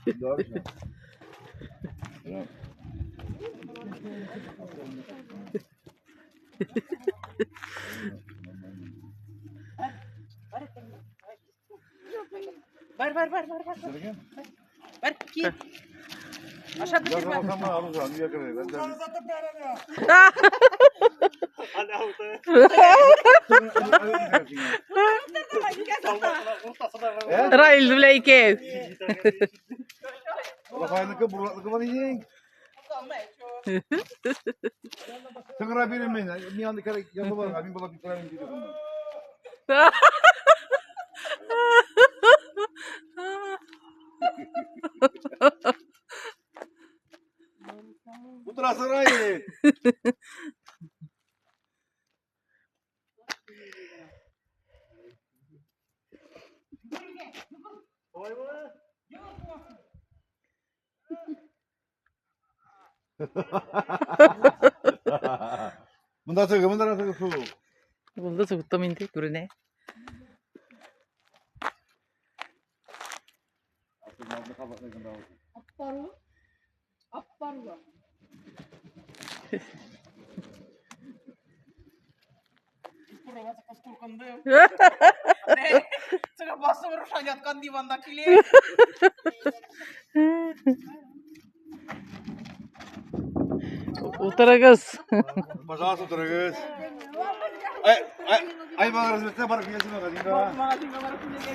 Бар, бар, бар, бар, бар. Бар, ки. Аша бетермә. Раил белән икәү. Rafael'niki buratlıkı var yiyeyim. Sıkıra birim ben. Mi andı kere yapı var. Abim bala bir kere gidiyor. Bu tarafı Rail. Монда түгел, монда түгел су. Булды суыттым инде, күренә. Аппару. Аппару. Басып Рушан яткан диванда килә. Утырыгыз. Пожалуйста, утырыгыз. Ай, ай, ай, балалар, барып киләсең магазинга. Магазинга барып килергә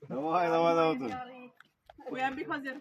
Давай, давай, давай. Куям бик хәзер.